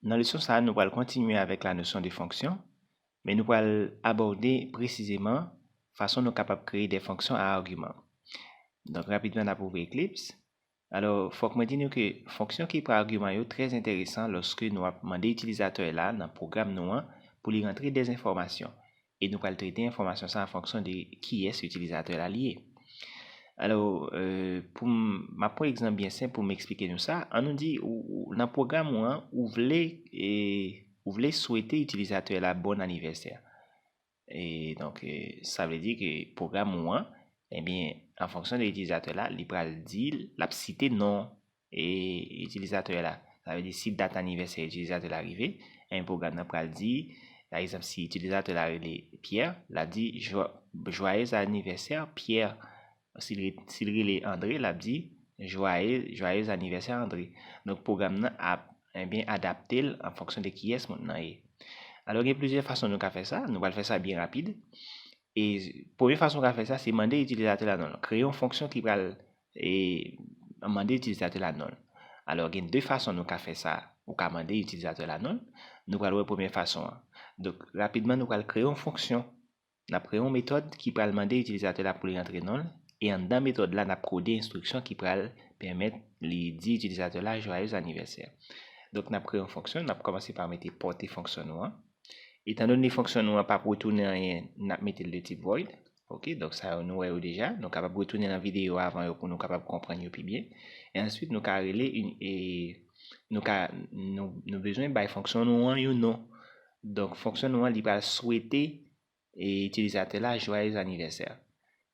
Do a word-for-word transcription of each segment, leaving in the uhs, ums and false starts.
Nan leson sa a, nou pral kontinye avèk la nosyon de fonksyon, men nou pral abòde presizeman fason nou kapab kreye de fonksyon a agiman. Donk, rapidman, n ap ouvri Eclipse. Alò, fòk mwen di nou ke fonksyon ki pran agiman yo trè enteresan lòske nou ap mande itilizatè la nan pwogram nou an pou li rantre de enfòmasyon. E nou pral trete enfòmasyon sa an fonksyon de kiyès itilizatè la li ye. Alò, euh, pou m, m ap pran egzanp byen senp pou m eksplike nou sa. An nou di, ou, ou, nan pwogram ou an, ou vle, e, ou vle swete itilizatè la bon anivèsè. E donk, e, sa vle di ke pwogram ou an, ebyen, an fonksyon de itilizatè la, li pral di, l ap site non e itilizatè la. Sa vle di, si dat anivèsè itilizatè la rive, en pwogram nan pral di, pa egzanp, si itilizatè la rele Pierre, l ap di, "Jwa-, joyeux anniversaire, Pierre." Si l re-, si l rele André, l ap di, "Joyeux, joyeux anniversaire, André." Donk, pwogram nan ap, ebyen, adapte l an fonksyon de kiyès moun nan ye. Alò, gen plizyè fason nou ka fè sa. Nou pral fè sa byen rapid. E premye fason w ka fè sa, se mande itilizatè la non l. Kreye yon fonksyon ki pral, e, mande itilizatè la non l. Alò, gen de fason nou ka fè sa. Ou ka mande itilizatè la non l. Nou pral wè premye fason an. Donk, rapidman, nou pral kreye yon fonksyon. N ap kreye yon metòd ki pral mande itilizatè la pou li rantre non l. E anndan metòd la, n ap kode enstriksyon ki pral pèmèt li di itilizatè la, "Joyeux anniversaire." Donk, n ap kreye yon fonksyon, n ap kòmanse pa mete pòte fonksyon nou an. Etandone fonksyon nou an p ap retounen anyen, n ap mete l de tip void. Ok, donk sa yo nou wè yo deja. Nou kapab retounen nan videyo avan yo pou nou kapab konprann yo pi byen. E answit, nou ka rele, e, nou ka, nou, nou bezwen bay fonksyon nou an yon non. Donk, fonksyon nou an, li pral swete, e, itilizatè la, "Joyeux anniversaire."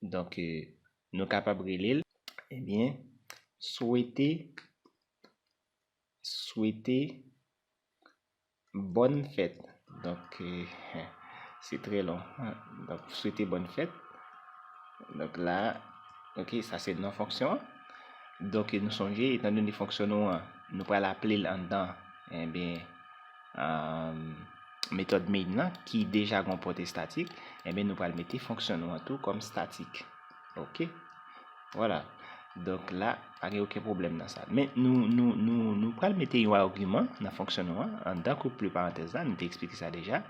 Donk, e, nou kapab rele l, ebyen, swete, swete bòn fèt. Donk, e, se trè lon. Donk, swete bòn fèt. Donk la, ok, sa se non fonksyon an. Donk, nou sonje, etandone fonksyon nou an, nou pral aple l anndan, ebyen, um, metòd main nan, ki deja gen yon pòte estatik, ebyen, nou pral mete fonksyon nou an tou kòm statik. Ok? Vwala. Donk la, pa gen okenn pwoblèm nan sa. Men nou, nou, nou, nou pral mete yon agiman nan fonksyon nou an, anndan koup le parantèz la, nou te eksplike sa deja,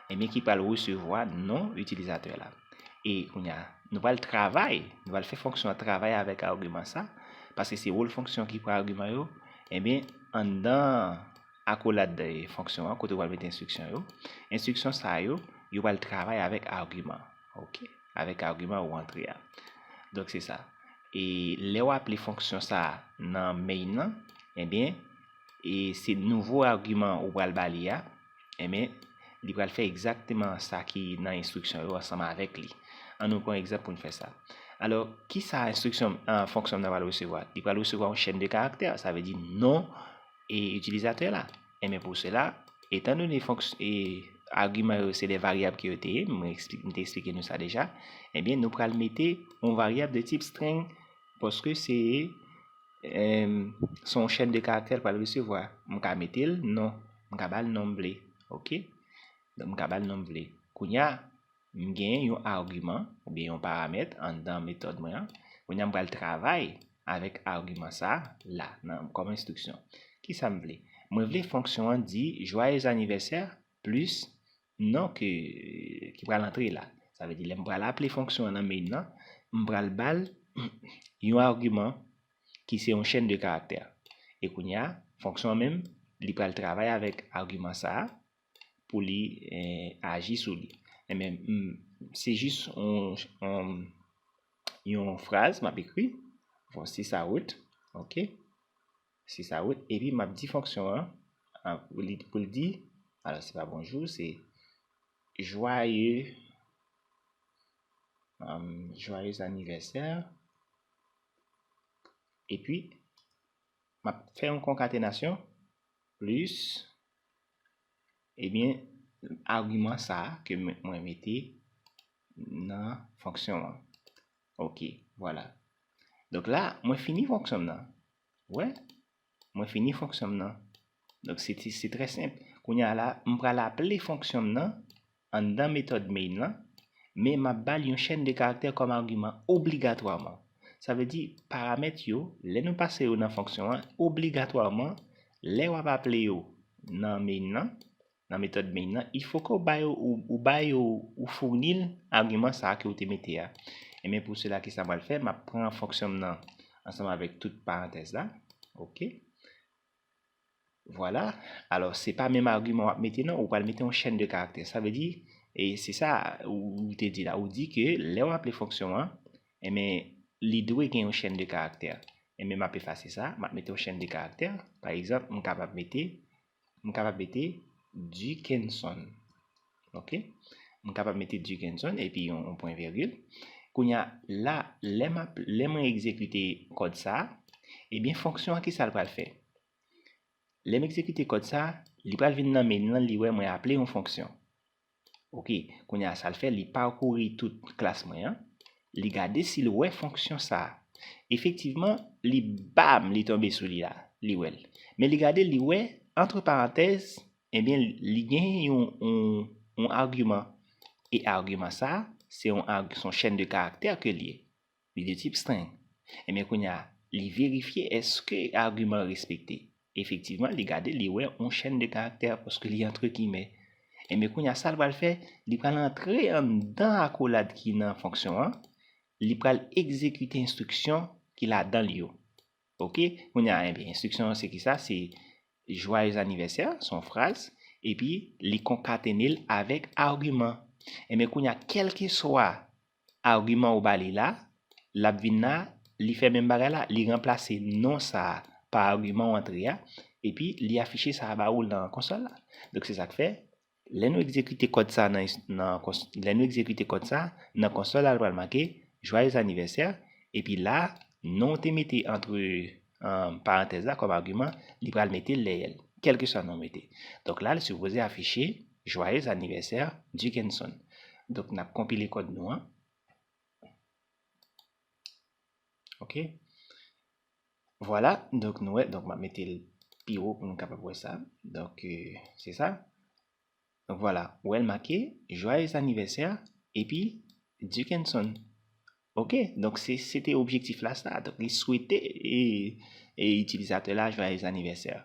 ebyen ki pral resevwa non itilizatè la. E kounye a, nou pral travay, nou pral fè fonksyon an travay avèk agiman sa, paske se wòl fonksyon ki pran agiman yo, ebyen, anndan akolad, e, fonksyon an, kote w pral mete enstriksyon yo, enstriksyon sa yo, yo pral travay avèk agiman. Ok? Avèk agiman ou antre a. Donk, se sa. E lè w aple fonksyon sa a nan main nan, ebyen, e se nouvo agiman ou pral ba li a, ebyen, li pral fè egzakteman sa ki nan enstriksyon yo ansanm avèk li. An nou pran egzanp pou n fè sa. Alò, ki sa enstriksyon, a, fonksyon nan pral resevwa? Li pral resevwa yon chèn de karaktè, sa vle di non e itilizatè la. Ebyen, pou sela, etandone fonks-, e, agiman yo se de varyab ke yo te ye, mwen ekspli-, m te eksplike nou sa deja, ebyen, nou pral mete yon varyab de tip string, paske se, em, se yon chèn de karaktè l pral resevwa. M ka mete l non, m ka ba l non m vle, ok? Donk, m ka ba l non m vle. Kounye a, m gen yon agiman oubyen yon paramèt anndan metòd mwen an. Kounye a, m pral travay avèk agiman sa a la, nan, kòm enstriksyon. Kisa m vle? Mwen vle fonksyon an di joyeux anniversaire plis non ke, ki pral antre la. Sa vle di, lè m pral aple fonksyon an nan main nan, m pral ba l yon agiman ki se yon chèn de karaktè. E kounye a, fonksyon an menm, li pral travay avèk agiman sa a, pou li, eh, aji sou li. Ebyen, m, se jis yon, yon, yon fraz m ap ekri, voici sa route, ok? Si sa route, epi m ap di fonksyon an, an, pou li, pou l di, alò, se pa bonjou, se joyeux, um, joyeux anniversaire. Epi, m ap fè yon konkatenasyon plis, ebyen, agiman sa a ke mwen, mwen mete nan fonksyon an. Ok, vwala. Donk la, mwen fini fonksyon m nan. Wè? Mwen fini fonksyon m nan. Donk, se, se, se trè senp. Kounye a la, m pral aple fonksyon m nan anndan metòd main lan, men m ap ba l yon chèn de karaktè kòm agiman obligatwaman. Sa vle di, paramèt yo, lè nou pase yo nan fonksyon an, obligatwaman, lè w ap aple yo nan main nan, nan metòd main nan, il faut que ou bay, ou, ou bay, ou, ou founi l agiman sa a ke ou te mete a. Ebyen, pou sela, ki sa m pral fè, m ap pran fonksyon m nan ansanm avèk tout parantèz la. Ok. Vwala. Alò, se pa menm agiman w ap mete, non, ou pral mete yon chèn de karaktè. Sa vle di, e se sa ou, ou te di la. Ou di ke lè w aple fonksyon an, enben, li dwe gen yon chèn de karaktè. Enben, m ap efase sa, m ap mete yon chèn de karaktè. Pa egzanp, m kapab mete, m kapab mete Dickenson. Ok? M kapab mete Dickenson epi yon, yon pwen virgil. Kounye a, la, lè m ap, lè mwen egzekite kòd sa a, ebyen, fonksyon an, ki sa l pral fè? Lè m egzekite kòd sa a, li pral vin nan main nan, li wè mwen aple yon fonksyon. Ok, kounye a, sa l fè, li pakouri tout klas mwen an, li gade si l wè fonksyon sa a. Efektivman, li bam, li tonbe sou li la, li wè l. Men li gade, li wè, antre parantèz, ebyen, li gen yon, yon, yon agiman. E agiman sa a, se yon ag-, se yon chèn de karaktè ke l ye. Li de tip string. Ebyen, kounye a, li verifye èske agiman an respekte. Efektivman, li gade, li wè yon chèn de karaktè paske li antre giyimè. Ebyen, kounye a, sa l pral fè, li pral antre anndan akolad ki nan fonksyon an, li pral egzekite enstriksyon ki ladan l yo. Ok? Kounye a, ebyen, enstriksyon an se ki sa? Se joyeux anniversaire, se yon fraz, epi li konkatene l avèk agiman. Ebyen, kounye a, kèlkeswa agiman ou ba li la, l ap vin la, li fè menm bagay la, li ranplase non sa a pa agiman w antre a, epi li afiche sa a ba ou nan konsòl la. Donk, se sa k fè, lè nou egzekite kòd sa a nan, nan kons-, lè nou egzekite kòd sa a, nan konsòl la, l pral make joyeux anniversaire, epi la, non w te mete antre, um, parantèz la kòm agiman, li pral mete l dèyè l, kèlkeswa non w mete. Donk la, l sipoze afiche joyeux anniversaire Dickenson. Donk, n ap konpile kòd nou an. Ok. Vwala, donk nou wè, donk m ap mete l pi wo pou nou kapab wè sa. Donk, euh, se sa. Donk vwala, ou wè l make joyeux anniversaire epi Dickenson. Ok, donk se, se te objektif la sa. Donk li swete e, e itilizatè la joyeux anniversaire.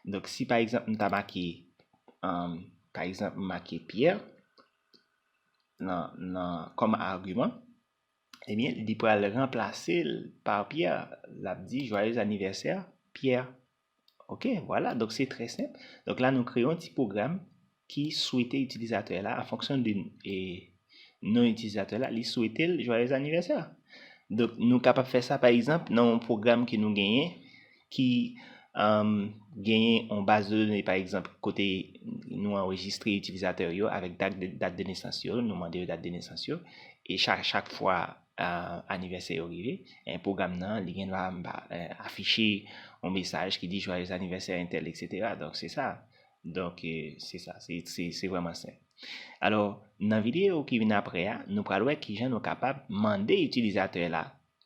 Donk si pa egzanp m ta make, um, pa egzanp m make Pierre nan, nan, kòm agiman, ebyen, li pral ranplase l pa Pierre. L ap di joyeux anniversaire Pierre. Ok, vwala, donk se trè senp. Donk la, nou kreye yon ti pwogram ki swete itilizatè la an fonksyon de, e, non itilizatè la, li swete l joyeux anniversaire. Donk, nou kapab fè sa, pa egzanp, nan yon pwogram ke nou genyen, ki, um, genyen yon baz de done, pa egzanp, kote nou anrejistre itilizatè yo avèk dat de, dat de nesans yo, nou mande yo dat de nesans yo, e chak, chak fwa, uh, anivèsè yo rive, e pwogram nan, li gen dwa, uh, afiche yon mesaj ki di joyeux anniversaire entèl, et cetera. Donk, se sa. Donk, eh, se sa, se, se, se vrèman senp. Alò, nan videyo ki vin apre a, nou pral wè kijan nou kapab mande itilizatè la,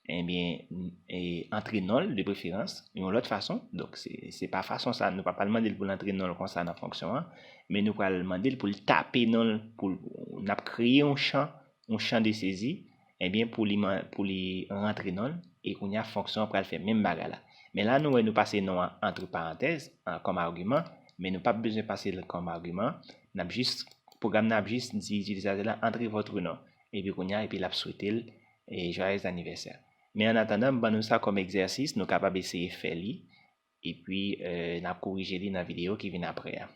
ebyen, e, antre non l de preferans, yon lòt fason. Donk, se, se pa fason sa, nou pa pral mande l pou l antre non l konsa nan fonksyon an, men nou pral mande l pou l tape non l, pou l, n ap kreye yon chan, yon chan de sezi, ebyen, pou li man-, pou li rantre non l, e kounye a fonksyon an pral fè menm bagay la. Men la, nou wè nou pase non an antre parantèz, an, kòm agiman, men nou p ap bezwen pase l kòm agiman. N ap jis, pwogram nan ap jis di itilizatè la, entrer votre nom. Epi kounye a, epi l ap swete l, e, joyeux anniversaire. Men an atandan, m ban nou sa kòm egzèsis, nou kapab eseye fè li, epi, eh, n ap korije li nan videyo ki vin apre a.